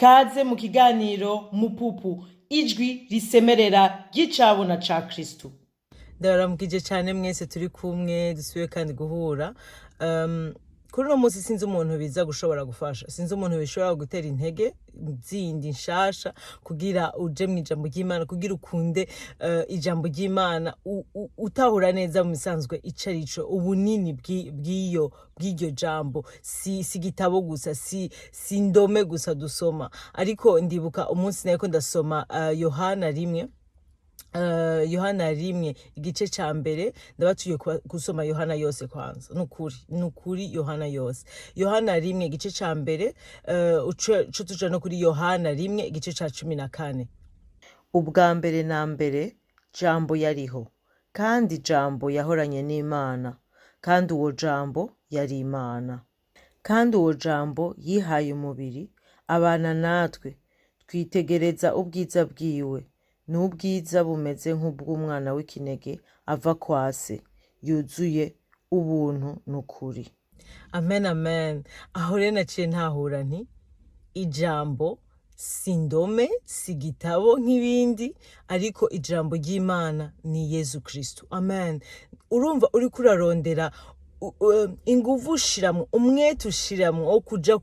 Kaze mu kiganiro Mupupu, ijwi risemerera ry'icabona ca Kristu. Ndabaramukije cyane mwese turi kumwe, dusubiye kandi guhura. Kuri uno munsi sinzi umuntu biza gushobora gufasha, sinzi umuntu bishobora gutera intege zindi nshasha kugira uje mu ijambo ry'Imana, kugira ukunde ijambo ry'Imana, utahura neza mu bisanzwe ico arico, ubunini bw'iryo jambo. Si igitabo gusa, si indome gusa dusoma. Ariko ndibuka umunsi nariko ndasoma Yohana 1, Yohana 1 igice ca mbere. Ndabatuye gusoma Yohana yose kwanza. Nukuri Yohana yose, Yohana 1 igice ca mbere, uce tuja no kuri Yohana 1 igice ca 14. Ubwa mbere na mbere Jambo yariho, kandi Jambo yahoranye n'Imana, kandi uwo Jambo yari Imana. Kandi uwo Jambo yihaye umubiri, abana natwe, twitegereza ubwiza bwiwe, n'ubwiza bumeze nk'ubw'umwana w'ikinege ava kwa se, yuzuye ubuntu n'ukuri. Amen, amen. Aho rero naciye ntahura nti ijambo si indome, si igitabo nk'ibindi, ariko ijambo ry'Imana ni Yezu Kristu. Amen. Urumva uriko urarondera inguvu ushiramwo, umwete ushiramwo wo kuja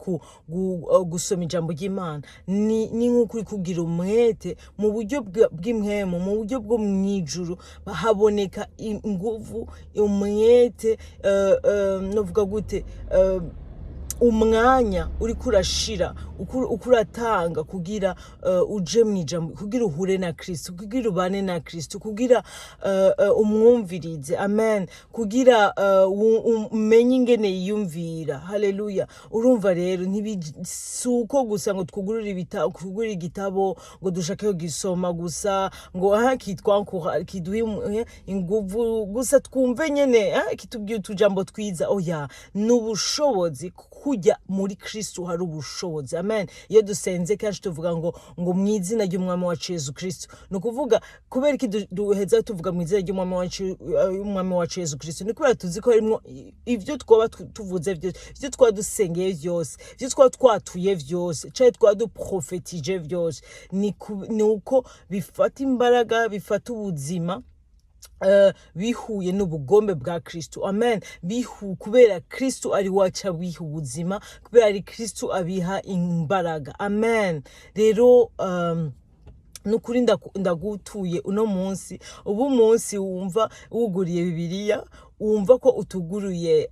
gusoma ijambo ry'Imana, ni nk'uko uri kugira umwete mu buryo bw'impwemu, mu buryo bwo mw'ijuru haboneka inguvu, umwete, novuga gute, umwanya uriko urashira, uko uratanga kugira uje mw'ijambo, kugira uhure na Kristo, kugira ubane na Kristo, kugira umwumvirize. Amen. Kugira umenye ingene yiyumvira. Haleluya. Urumva rero si uko gusa ngo twugurure ibitabo, twugurure igitabo ngo dushake kugisoma gusa, ngo aha kitwankura, kiduhe inguvu gusa, twumve nyene kitubwiye utujambo twiza. Oya, ni ubushobozi. Kujya muri Kristo hari ubushobozi. Amen. Iyo dusenze kenshi tuvuga ngo mu izina ry'Umwami wacu Yesu Kristo. Ni ukuvuga kubera iki duheza tuvuga mu izina ry'Umwami wacu Yesu Kristo? Ni kubera tuzi ko harimwo ivyo twaba tuvuze vyose, ivyo twaba dusengeye vyose, ivyo twaba twatuye vyose, canke twaba duprofetije vyose, ni uko bifata imbaraga, bifata ubuzima, bihuye n'ubugombe bwa Kristo. Amen. Kubera Kristo ari waca biha ubuzima, kubera ari Kristo abiha imbaraga. Amen. Rero nukuri ndagutuye uno munsi, ubu munsi wumva wuguriye Bibiliya, wumva ko utuguriye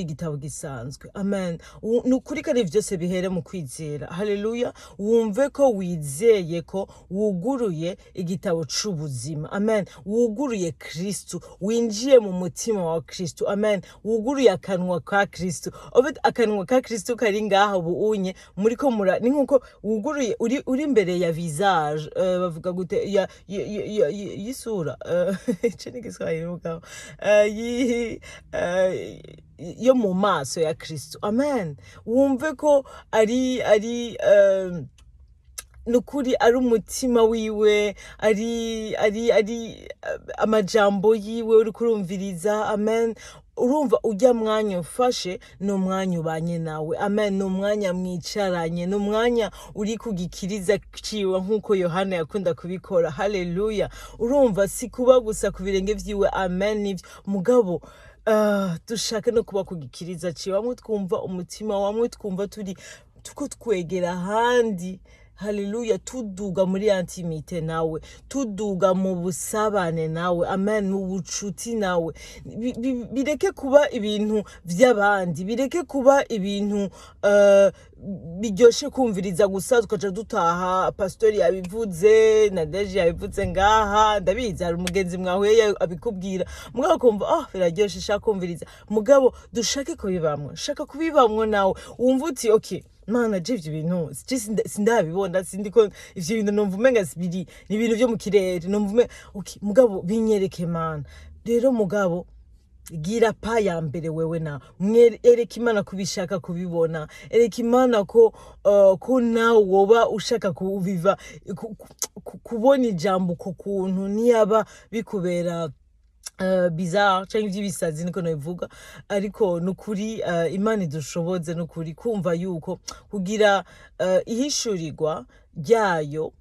igitabo gisanzwe. Amen. Ni ukuri kandi vyose bihere mu kwizera. Haleluya. Wumve ko wizeye ko wuguruye igitabo c'ubuzima. Amen. Wuguruye Kristu, winjiye mu mutima wa Kristu. Amen. Wuguruye akanwa ka Kristu. En fait, akanwa ka Kristu kari ngaha ubu unye muriko mura, ni nkuko wuguruye uri imbere ya visage, bavuga gute, ya y'isura, ico ni Igiswahili mugabo, yo mu maso ya Kristo. Amen. Wumve ko ari nukuri ari umutima wiwe, ari amajambo yiwe uri kurumviriza. Amen. Urumva ujya mwanya ufashe ni umwanya ubanye nawe. Amen. Ni umwanya mwicaranye, ni umwanya uri ku gikiriza ciwe nk'uko Yohana yakunda kubikora. Haleluya. Urumva si kuba gusa ku birenge vyiwe. Amen. Nivyo mugabo, dushaka no kuba ku gikiriza ciwe, bamwe twumva umutima, bamwe twumva turi tuko twegera ahandi. Haleluya. Tuduga muri intimité nawe, tuduga mu busabane nawe. Amen. Mu bucuti nawe. Bireke kuba ibintu vy'abandi, bireke kuba ibintu biryoshe kumviriza gusa tukaca dutaha. Pastori yabivuze, Nadeje yabivuze ngaha, ndabizi hari umugenzi mwahuye abikubwira, mugabo kumva oh biraryoshe, shaka kumviriza. Mugabo dushake kubibamwo, shaka kubibamwo nawe, wumva uti okay Mana, je ivyo bintu je sindabibona, sindiko ivyo bintu numva umenga biri ni ibintu vyo mu kirere, numva okay mugabo binyereke Mana. Rero mugabo gira pas ya mbere wewe na ereka Imana kubishaka kubibona, ereka Imana ko nawe woba ushaka kubiva kubona ijambo ku kuntu niyaba bikubera. Bizarre canke ivy'ibisazi, niko nabivuga. Ariko nukuri Imana idushoboze nukuri kumva yuko kugira ihishurirwa ryayo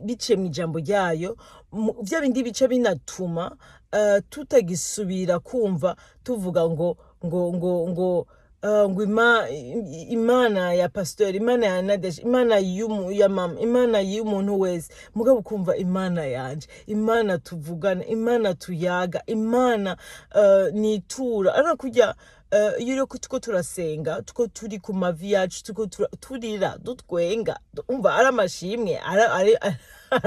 biciye mu ijambo ryayo, vya bindi bice binatuma tutagisubira kumva tuvuga ngo Imana ya pasteur, Imana ya Nadege, Imana ya mama, Imana y'umuntu wese, mugabo ukumva Imana yanje, Imana tuvugana, Imana tuyaga, Imana nitura ari kurya. Iyo uriko tuko turasenga, tuko turi ku mavi yacu, tuko turira, dutwenga, umva ari amashimwe, ari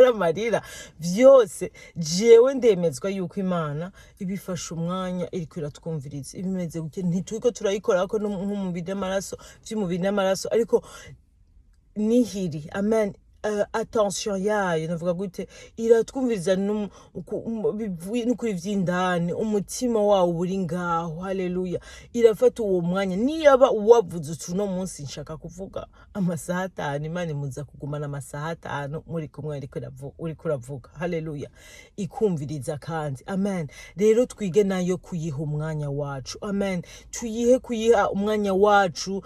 amarira, vyose, jewe ndemezwa yuko Imana ibifasha umwanya iriko iratwumviriza. Ibimeze gutya, ntituriko turayikorako nk'umubiri n'amaraso, vy'umubiri n'amaraso, ariko nihiri, amen. Attention yayo, navuga gute, iratwumviriza bivuye n'ukuri vy'indani, umutima wawo uri ngaho. Haleluya! Irafata uwo mwanya. Niyaba wavuze uti: "Uno munsi nshaka kuvuga amasaha 5," Imana imuza kugumana amasaha 5 muri kumwe, ariko uriko uravuga. Haleluya! Ikumviriza kandi, amen. Rero twige nayo kuyiha umwanya wacu, amen. Tuyihe kuyiha umwanya wacu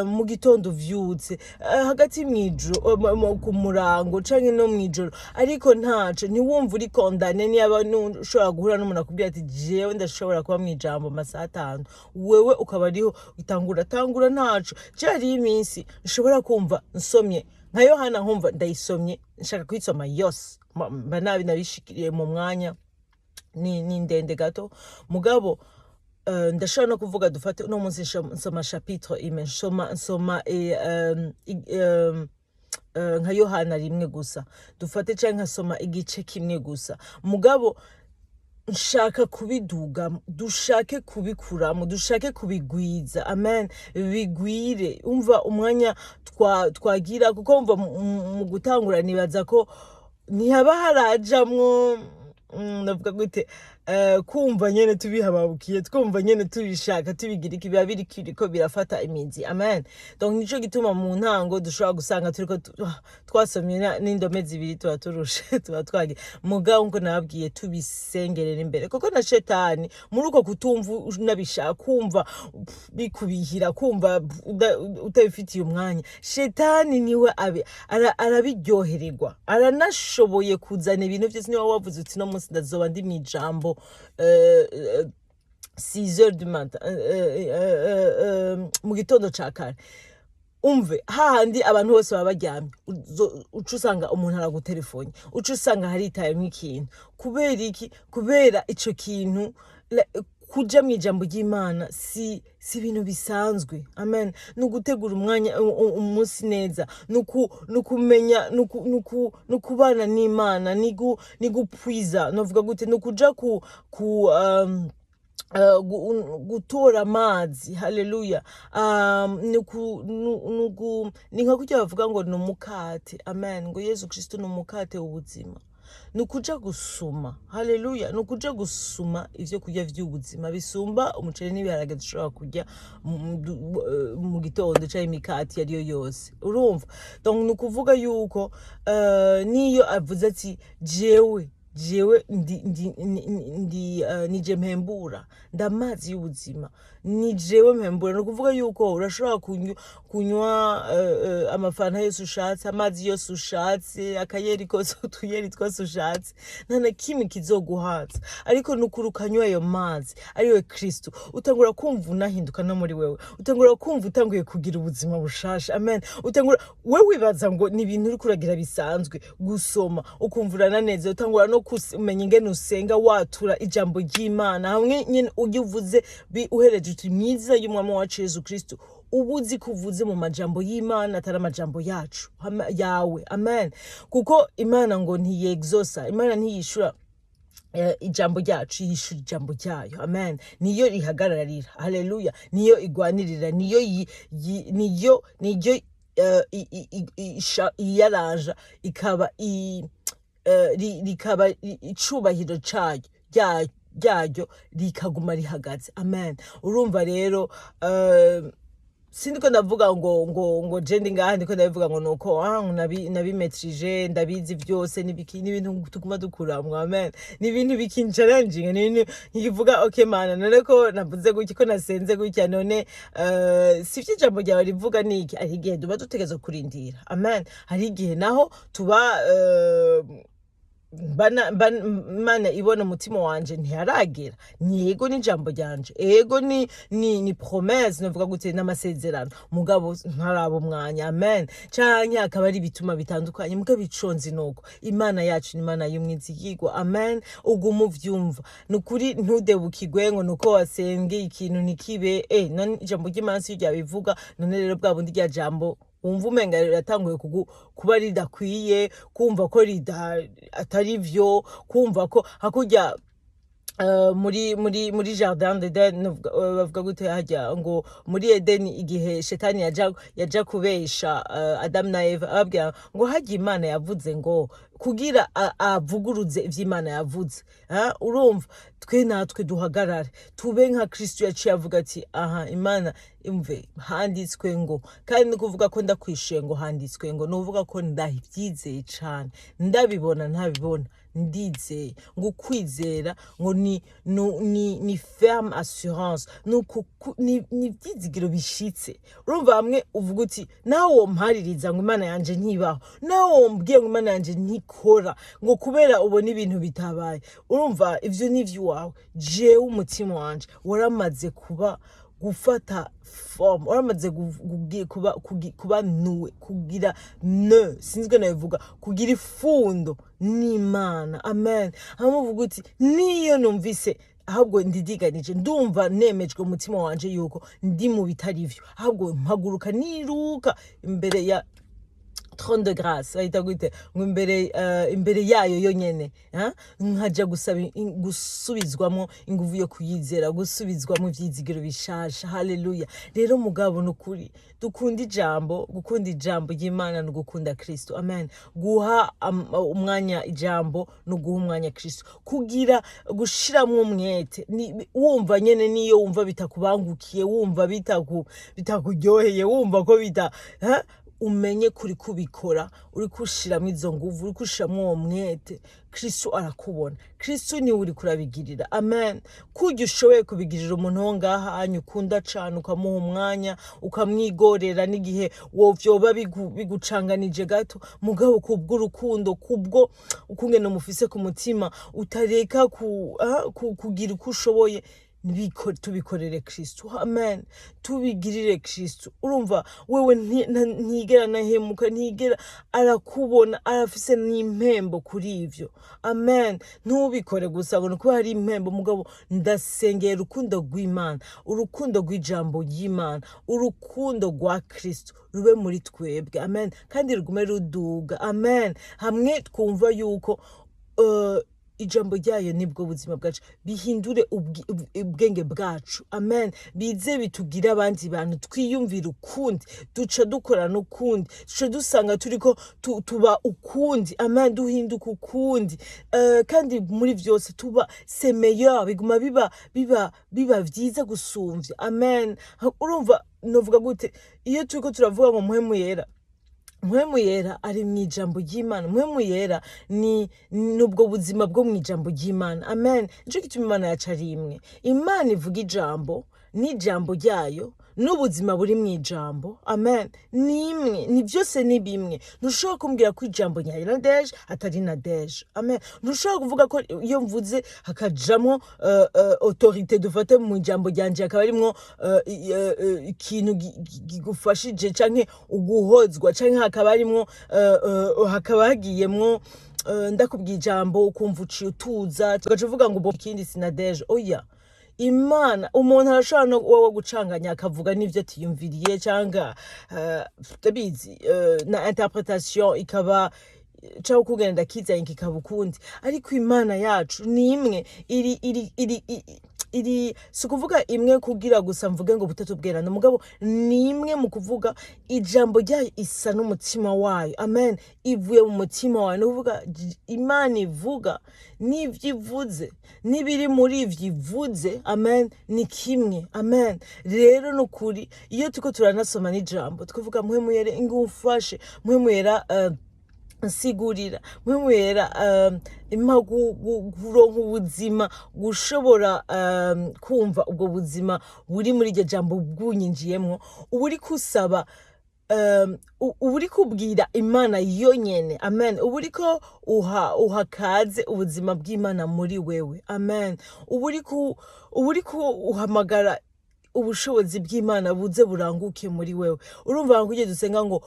mu gitondo uvyutse, hagati mw'ijoro, ku murango canke no mw'ijoro. Ariko ntaco ntiwumva uri condamné niba ushobora guhura n'umuntu akubwira ati: "Jewe ndashobora kuba mw'ijambo amasaha 5," wewe ukaba ariho utangura. Tangura, ntaco. Je hariyo iminsi nshobora kumva nsomye nka Yohana, nkumva ndayisomye, nshaka kuyisoma yose. Mba nabi nabishikiriye mu mwanya, ni ndende gato, mugabo ndashobora no kuvuga, dufate uno munsi nsoma chapitre imwe, nsoma nka Yohana 1 gusa, dufate, canke nkasoma igice kimwe gusa, mugabo nshaka kubiduga. Dushake kubikuramo, dushake kubigwiza, amen, bigwire. Umva umwanya twagira, kuko umva mu gutangura nibaza ko ntihaba harajamwo, ndavuga gute, kumva nyene tubihababukiye, twumva nyene tubishaka, tubigira iki, biba biriko birafata imizi, amen. Donc nico gituma mu ntango dushobora gusanga turiko twasomye n'indome 2, tuba turushe, tuba twagiye. Mugabo nko nababwiye, tubisengerera imbere, kuko na shetani muri uko kutumva unabishaka, kumva bikubihira, kumva utabifitiye umwanya, shetani niwe arabiryohererwa, aranashoboye kuzana ibintu byose. Niba wavuze uti: "No munsi ndazoba ndi mw'ijambo 6 heures du matin, mu gitondo ca kare," umve hahandi abantu bose baba baryamye, uca usanga umuntu aragutelefone, uca usanga haritayemwo ikintu. Kubera iki? Kubera ico kintu kuja mu ijambo ry'Imana si ibintu bisanzwe, amen. Ni ugutegura umwanya, umunsi neza, ni ukumenya, ni ukubana n'Imana, ni gupwiza, novuga gute, ni ukuja ku gutora amazi. Haleluya! Ni nka kurya bavuga ngo ni umukate, amen, ngo Yesu Kristo ni umukate w'ubuzima. Ni ukuja gusuma, haleluya, ni ukuja gusuma ivyo kurya vy'ubuzima bisumba umuceri n'ibiharage dushobora kurya mu gitondo, canke imikati iyo ariyo yose. Urumva, donc ni ukuvuga yuko niyo avuze ati: Jewe ndi nije mpembura, ndamazi y'ubuzima, ni jewe mpembura." Ni ukuvuga yuko urashobora kunywa amafanta yose ushatse, amazi yose ushatse, akayeri kose, utuyeri twose ushatse, nta na kimwe kizoguhaza. Ariko nukuri ukanywa ayo mazi ariwe Kristo, utangura kumva unahinduka no muri wewe, utangura kumva utanguye kugira ubuzima bushasha, amen. Utangura we wibaza ngo ni ibintu uriko uragira bisanzwe, gusoma ukumva urananeze, utangura no kumenya ingene usenga, watura ijambo ry'Imana hamwe nyene ujya uvuze uhereje uti: "Mwiza y'Umwami wacu Yesu Kristo," uba uzi ko uvuze mu majambo y'Imana, atari amajambo yacu yawe, amen. Kuko Imana ngo ntiyexosa, Imana ntiyishura ijambo ryacu, yishura ijambo ryayo, amen. Niyo rihagararira, haleluya, niyo igwanirira, niyo iyaraja ikaba rikaba icubahiro cayo ryaryo rikaguma rihagaze, amen. Urumva rero. Sindiko ndavuga ngo je ndi ngaha, ndiko ndabivuga ngo nuko nabimetrije, ndabizi byose n'ibiki, n'ibintu tuguma dukuramwo. Amen. Ni ibintu bikin challenging, ni ibintu nkivuga: "Okay Mana, none ko navuze gutya, ko nasenze gutya, none sivyo ijambo ryawe rivuga niki?" Hari igihe tuba dutegerezwa kurindira. Amen. Hari igihe naho tuba Imana ibona umutima wanje ntiharagera. Ni yego, n'ijambo ryanje, ego, ni promesse, novuga gute, n'amasezerano, mugabo ntaraba umwanya. Amen. Canke akaba ari ibituma bitandukanye, mugabo ico nzi nuko Imana yacu ni Imana y'umwizigirwa. Amen. Uguma uvyumva, ni ukuri, ntudebukirwe ngo nuko wasengeye ikintu ntikibe. None ijambo ry'Imana si ryabivuga? None rero bwa bundi rya jambo wumva umenga riratanguye kuba ridakwiye, kumva ko atari vyo, kumva ko hakurya muri jardin d'Eden, bavuga gute hajya ngo muri Edeni, igihe shetani yaja kubesha Adam na Eva, ababwira ngo hajya Imana yavuze ngo, kugira avuguruze ivyo Imana yavuze. Urumva, twe natwe duhagarare, tube nka Kristo yaciye avuga ati: "Aha Imana imve, handitswe ngo." Kandi ni kuvuga ko ndakwishuye ngo handitswe ngo, ni uvuga ko ndabyizeye cane, ndabibona ntabibona, ndizeye ngo ukwizera ngo ni ferme assurance, ni ibyizigiro bishitse. Urumva, hamwe uvuga uti: "Nawe wompaririza ngo Imana yanje ntibaho, nawe wombwiye ngo Imana yanje ntikora," ngo kubera ubona ibintu bitabaye, urumva ivyo ni ivy'iwawe. Jewe umutima wanje waramaze kuba gufata forme, waramaze kuba nuwe, kugira ne, sinzi ko nabivuga, kugira ifundo n'Imana. Amen. Hamwe uvuga uti: "Niyo numvise ahubwo ndidiganije, ndumva nemejwe umutima wanje yuko ndi mu bitari vyo, ahubwo mpaguruka niruka imbere ya trône de grâce," bahita gute ngo imbere yayo yonyene, nkaja gusaba gusubizwamo inguvu yo kuyizera, gusubizwamo ivyizigiro bishasha. Haleluya. Rero mugabo nukuri dukunda ijambo. Gukunda ijambo ry'Imana ni ugukunda Kristo. Amen. Guha umwanya ijambo ni uguha umwanya Kristo, kugira gushiramwo umwete, wumva nyene niyo wumva bitakubangukiye, wumva bitakuryoheye, wumva ko bita, umenye kuri kubikora, uri kushiramwo izo nguvu, uri kushiramwo uwo mwete, Kristo arakubona. Kristo niwe uri kurabigirira. Amen. Kurya ushoboye kubigirira umuntu wo ngaha hanyu ukunda cane, ukamuha umwanya, ukamwigorera n'igihe wovyoba bigucanganije gato, mugabo kubw'urukundo, kubwo ukungene umufise ku mutima, utareka kugira uko ushoboye. Tubikorere Kristo. Amen. Tubigirire Kristo. Urumva, wewe ntigera nahemuka, ntigera, arakubona, arafise n'impembo kuri ivyo. Amen. Ntubikore gusa ngo nuko hari impembo, mugabo ndasengera urukundo rw'Imana, urukundo rw'ijambo ry'Imana, urukundo rwa Kristo rube muri twebwe. Amen. Kandi rugume ruduga. Amen. Hamwe twumva yuko ijambo ryayo nibwo buzima bwacu, bihindure ubwenge bwacu. Amen. Bize bitugire abandi bantu, twiyumvira ukundi, duca dukorana ukundi, duca dusanga turiko tuba ukundi. Amen. Duhinduka ukundi. Kandi muri vyose tuba c'est meilleur, biguma biba vyiza gusumvya. Amen. Urumva, novuga gute, iyo turiko turavuga ngo Mpwemu Yera, Mpwemu Yera ari mu ijambo ry'Imana. Mpwemu Yera ni nubwo buzima bwo mu ijambo ry'Imana. Amen. Nico gituma Imana yacu ari imwe. Imana ivuga ijambo n'ijambo ryayo n'ubuzima buri mu ijambo. Amen. Ni imwe, ni byose, ni bimwe. Ntushobora kumbwira ko ijambo rya Nadege atari Nadege. Amen. Ntushobora kuvuga ko iyo mvuze hakajamwo autorité, dufate mu ijambo ryanje hakaba harimwo ikintu kigufashije canke uguhozwa, canke hakaba harimwo hakaba hagiyemwo ndakubwiye ijambo ukumva uciye utuza, ugaca uvuga ngo bo ikindi si Nadege. Oya. Imana, umuntu arashobora no wowe gucanganya, akavuga n'ivyo atiyumviriye, cyangwa ndabizi, na interpretation ikaba. Canke ukungene ndakizanye kikaba ukundi. Ariko Imana yacu ni imwe, iri si ukuvuga imwe kugira gusa mvuge ngo Butatu Bwerana, mugabo ni imwe mu kuvuga ijambo ryayo isa n'umutima wayo. Amen. Ivuye mu mutima wayo. Ni ukuvuga Imana ivuga n'ivyo ivuze n'ibiri muri ivyo ivuze, amen, ni kimwe. Amen. Rero ni ukuri, iyo turiko turanasoma n'ijambo, tukavuga: "Mpwemu Yera, ngumfashe. Mpwemu Yera, nsigurira. Mpwemu Yera, impa kuronka ubuzima, gushobora kumva ubwo buzima buri muri iryo jambo bwunyinjiyemwo." Uba uriko usaba, uba uriko ubwira Imana yonyene. Amen. Uba uriko uha kaze ubuzima bw'Imana muri wewe. Amen. Uba uriko uhamagara ubushobozi bw'Imana buze buranguke muri wewe. Urumva ngo ugeze usenga ngo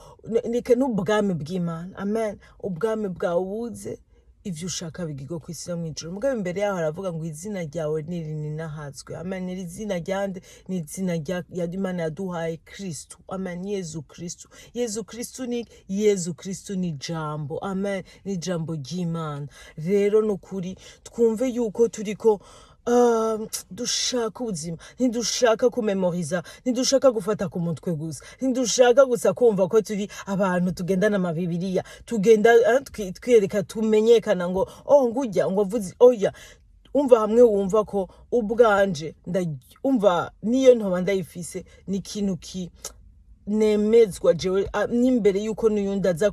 "Nike n'ubwami bw'Imana." Amen. "Ubwami bwawe buze, ivyo ushaka bigirwe ku isi no mw'ijuru." Mugabo imbere yaho haravuga ngo "Izina ryawe nirinahazwe." Amen. Ni izina ryande? Ni izina rya Imana yaduhaye, Kristu. Amen. Yezu Kristu. Yezu Kristu ni Yezu Kristu, ni jambo. Amen. Ni ijambo ry'Imana. Rero ni ukuri, twumve yuko turiko dushaka ubuzima. Ntidushaka kumemoriza, ntidushaka gufata ku mutwe gusa, ntidushaka gusa kumva ko turi abantu tugendana amabibiriya, tugenda twereka tumenyekana ngo "Oh, ngujya ngo avuze." Oya. Umva, hamwe wumva ko ubwanje umva niyo ntoba ndayifise, ni ikintu ki nemezwa jewe, n'imbere yuko n'uyundi aza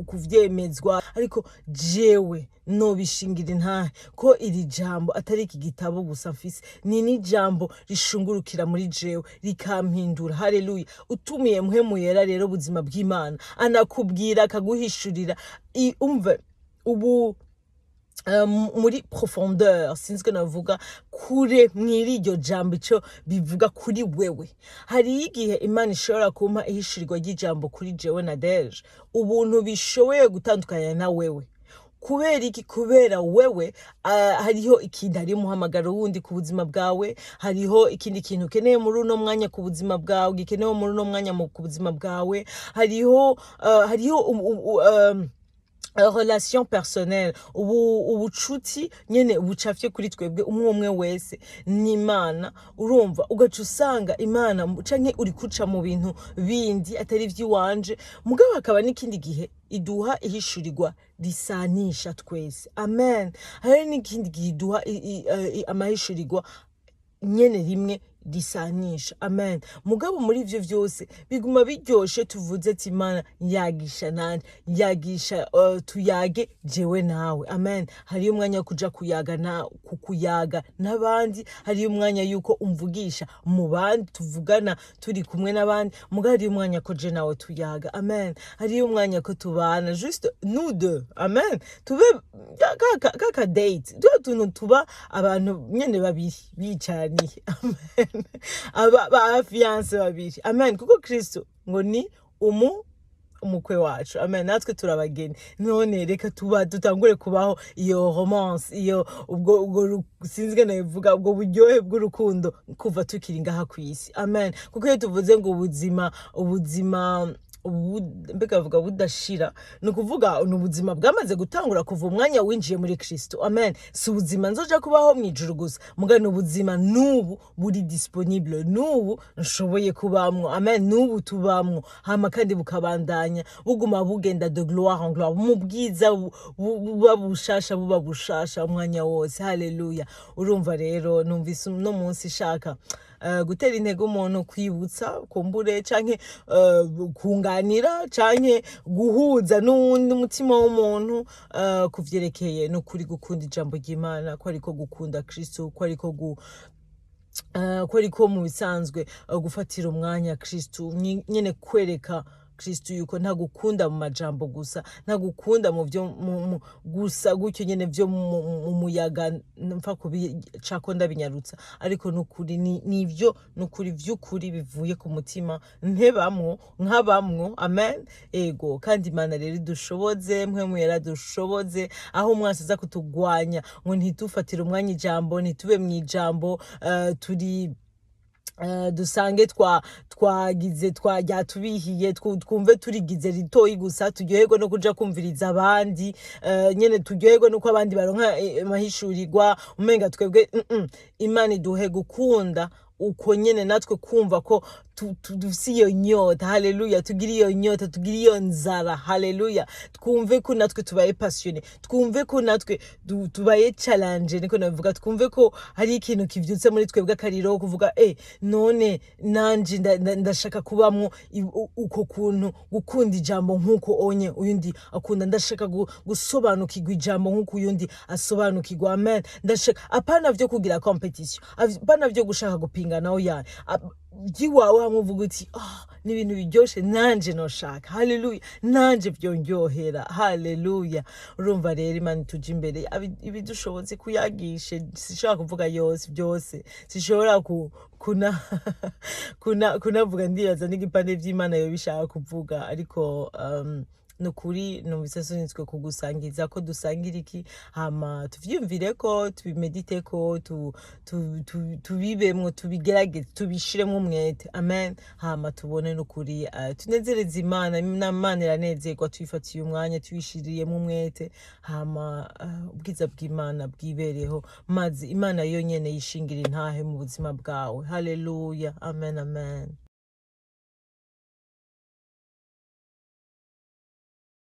kuvyemezwa, ariko jewe nobishingira intahe ko iri jambo atari iki gitabo gusa mfise, ni n'ijambo rishungurukira muri jewe rikampindura. Haleluya. Utumiye Mpwemu Yera rero, ubuzima bw'Imana, anakubwira, akaguhishurira umve ubu muri profondeur, sinzi ko navuga kure mwiri iryo jambo ico bivuga kuri wewe. Hari igihe Imana ishobora kumpa ihishurirwa ry'ijambo kuri jewe na deje ubuntu bishoboye gutandukanya na wewe. Kubera iki? Kubera wewe hariho ikindi, hariho umuhamagaro wundi ku buzima bwawe, hariho ikindi kintu ukeneye muri uno mwanya ku buzima bwawe, gikenewe muri uno mwanya ku buzima bwawe, hariho relation personnelle, ubu ubucuti nyene bucafye kuri twebwe umwe umwe wese n'Imana. Urumva, ugaca usanga Imana canke uri kuca mu bintu bindi atari ivy'iwanje. Mugabo hakaba n'ikindi gihe iduha ihishurirwa risanisha twese. Amen. Hari n'ikindi gihe iduha amahishurirwa nyene rimwe risanisha. Amen. Mugabo muri ivyo vyose biguma biryoshe tuvuze ati: "Imana, yagisha nanje, yagisha, tuyage jewe nawe." Amen. Hariyo umwanya wo kuja kuyaga na kukuyaga n'abandi, hariyo umwanya yuko umvugisha mu bandi, tuvugana turi kumwe n'abandi, mugabo hariyo umwanya ko je nawe tuyaga. Amen. Hariyo umwanya ko tubana juste nous deux. Amen. Tube kaka date, tuba tuntu tuba abantu nyene babiri bicaraniye. Amen. Aba ba fiancés babiri. Amen. Kuko Kristo ngo ni umukwe wacu. Amen. Natwe turabageni. None reka tuba dutangure kubaho iyo romance, iyo ubwo sinzi ingene bivuga, ubwo buryohe bw'urukundo kuva tukiri ngaha ku isi. Amen. Kuko iyo tuvuze ngo ubuzima mbega bavuga budashira, ni ukuvuga ni ubuzima bwamaze gutangura kuva umwanya winjiye muri Kristo. Amen. Si ubuzima nzoja kubaho mu ijuru gusa, muga ni ubuzima n'ubu buri disponible, n'ubu nshoboye kubamwo. Amen. N'ubu tubamwo, hama kandi bukabandanya buguma bugenda de gloire en gloire, mu bwiza buba bushasha, buba bushasha umwanya wose. Haleluya. Urumva rero, numvise uno munsi shaka gutera intego umuntu, kwibutsa kumbure canke kunganira canke guhuza n'uwundi mutima w'umuntu kuvyerekeye n'ukuri gukunda ijambo ry'Imana, ko ariko gukunda Kristo, ko ariko mu bisanzwe gufatira umwanya Kristo nyene, kwereka Kristo yuko ntagukunda mu majambo gusa, ntagukunda mu byo gusa gutyo nyene vyo mu muyaga, mpfa kubicako ndabinyarutsa, ariko nukuri nivyo nukuri vy'ukuri bivuye ku mutima, ntebamwo nkabamwo. Amen. Ego. Kandi Imana rero idushoboze, Mpwemu yaradushoboze, aho umwasi aza kutugwanya ngo ntitufatire umwanya ijambo, ntitube mu ijambo, turi Dusange twagize twatubihiye, twumve turigize ritoyi gusa, turyoherwe no kuja kumviriza abandi, nyene turyoherwe nuko abandi baronka amahishurirwa, umenga twebwe Imana iduhe gukunda uko nyene, natwe kumva ko dufise iyo nyota. Haleluya! Tugire iyo nyota, tugire iyo nzara. Haleluya! Twumve ko natwe tubaye passionnés, twumve ko natwe tubaye challenge, niko nabivuga. Twumve ko hari ikintu kivyutse muri twebwe, akariro kuvuga: "None nanje ndashaka kubamwo uko kuntu gukunda ijambo nk'uko onye uyundi akunda. Ndashaka gusobanukirwa ijambo nk'uko uyundi asobanukirwa." Amen. Ndashaka, apana vyo kugira compétition, apana vyo gushaka gupingana, oya, by'iwawe hamwe uvuga uti: "Ah, ni ibintu biryoshe, nanje noshaka. Haleluya! Nanje vyondyohera." Haleluya! Urumva rero, Imana ituje imbere, ibidushobotse kuyagishe. Sinshobora kuvuga yose byose, sinshobora kunavuga, ndibaza n'igipande vy'Imana yo bishaka kuvuga, ariko nukuri numvise nsunitswe kugusangiza ko dusangira iki, hama tuvyiyumvire ko tubimedite, ko tubibemwo, tubigerageze, tubishiremwo umwete. Amen. Hama tubone nukuri tunezereze Imana. Imana iranezerwa tuyifatiye umwanya, tuyishiriyemo umwete. Hama ubwiza bw'Imana bwibereho, maze Imana yonyene yishingira intahe mu buzima bwawe. Haleluya! Amen, amen.